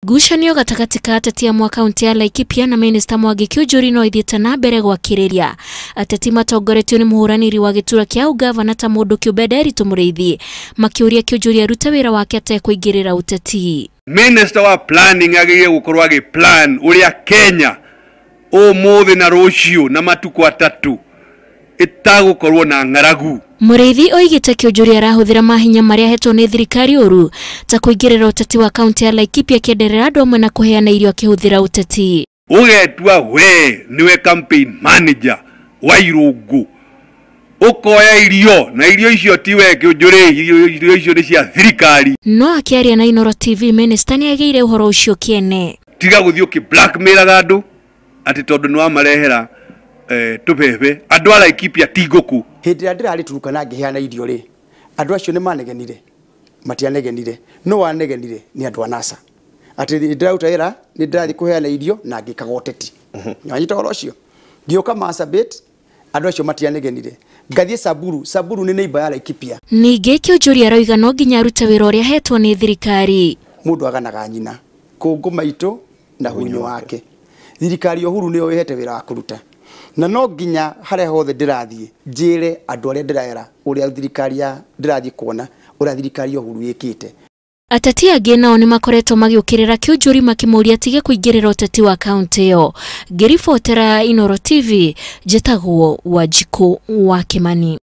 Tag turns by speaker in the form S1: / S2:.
S1: Ngucanio gatagatĩ ka ateti amwe a kaunti ya Laikipia na Minista Mwangi Kiunjuri no ithiĩte na mbere gwakĩrĩria. Ateti matongoretio nĩ mũhũranĩri wa gĩturwa kĩa ũgavana ta mũndũ kĩũmbe Nderitu Mũrĩithi makĩũria Kiunjuri arute wĩra wake atekũingĩrĩra ũteti.
S2: Minister wa planning agĩrĩire gũkorwo agĩ plan ũrĩa Kenya ũmũthĩ na rũciũ na matukũ atatũ ĩtagũkorwo na ng'aragu.
S1: Mũrĩithi oigĩte Kiunjuri arahũthĩra mahinya marĩa ahetwo nĩ thirikari ũru ta kũingĩrĩra ũteti wa kaunti ya Laikipia akĩenderera andũ amwe na kũheana irio akĩhũthĩra ũteti.
S2: Ũgetua we nĩwe campaign manager wa Irũngũ, ũkoya irio na irio icio ti we Kiunjuri, irio icio nĩ cia thirikari.
S1: No akĩaria na Inooro TV, Minister nĩagĩire ũhoro ũcio kĩene.
S2: Tiga gũthiĩ ũkĩ blackmailaga andũ atĩ tondũ nĩwamarehera tũbebe. Andũ a Laikipia ti ngũkũ.
S3: Hĩndĩ ĩrĩa ndĩrarĩ Turkana ngĩheana irio rĩ, andũ acio nĩ manegenire? Matianegenire. No wanegenire nĩ andũ a NASA. Atĩ ndĩraruta wĩra, nĩ ndĩrathiĩ kũheana irio na ngĩkaga ũteti. Nĩwanyita ũhoro ũcio? Ngĩũka Marsabit, andũ acio matianegenire. Ngathiĩ Samburu, Samburu nĩ neighbor ya Laikipia.
S1: Ningĩ Kiunjuri aroiga no nginya arute wĩra ũrĩa ahetwo nĩ thirikari.
S3: Mũndũ aganaga nyina, kũngũ maitũ na hunyũ wake. Thirikari ya Uhuru nĩyo ĩhete wĩra wa kũruta. Na no nginya harĩa hothe ndĩrathiĩ njĩre andũ arĩa ndĩraera ũrĩa thirikari ya ndĩrathiĩ kuona ũrĩa thirikari ya Uhuru ĩkĩte.
S1: Ateti angĩ nao nĩ makoretwo magĩũkĩrĩra Kiunjuri makĩmũũria atige kũingĩrĩra ũteti wa kaunti ĩyo. Ngĩribotera Inooro TV, njĩtagwo Wanjikũ wa Kĩmani.